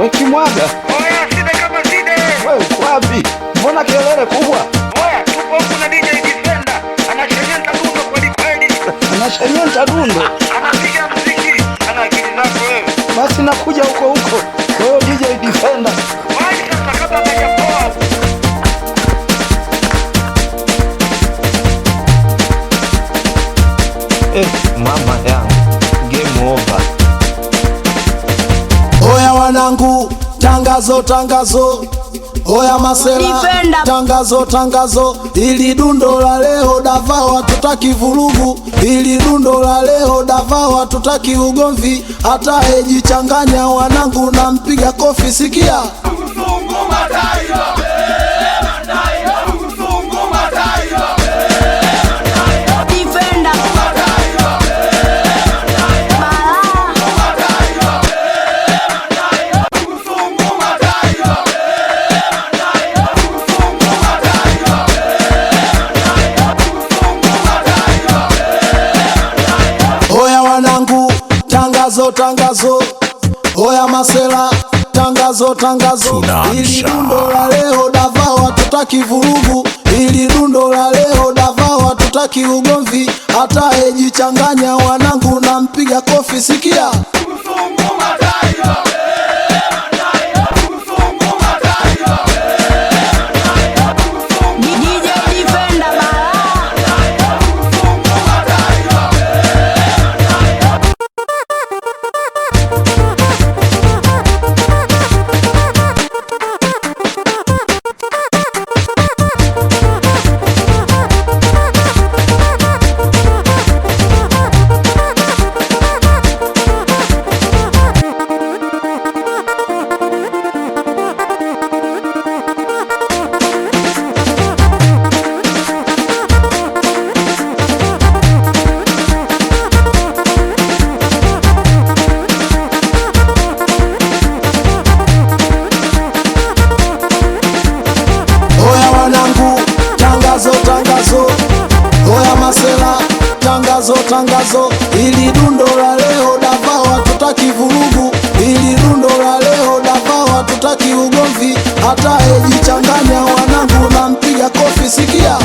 We Kimwaga, Oya, side kama side. we uko wapi? Mbona kelele kubwa? Oya, tupo huku na DJ Defender. Anashenyenta dundo kweli kweli. Anashenyenta dundo. Anapiga mziki. Ana akili zako wewe. Basi nakuja huko huko. Kwa hiyo DJ Defender. Wahi sasa kabla hajapoa. Mama yangu, game over. Oya wanangu, tangazo tangazo. Oya masela, Defender. tangazo tangazo. Ili dundo la leo dava hatutaki vurugu. Ili dundo la leo dava hatutaki ugomvi. Hata ejichanganya wanangu na mpiga kofi sikia. Defender. Balaa. Oya wanangu, tangazo tangazo. Oya masela, tangazo tangazo. Ili dundo la leo dava hatutaki vurugu. Ili dundo la leo dava hatutaki ugomvi. Hata ejichanganya wanangu na mpiga kofi sikia. DJ Defender balaa. Oya wanangu, tangazo tangazo. Oya masela, tangazo tangazo. Ili dundo la leo dava hatutaki vurugu. Ili dundo la leo dava hatutaki ugomvi. Hata ejichanganya wanangu na mpiga kofi sikia.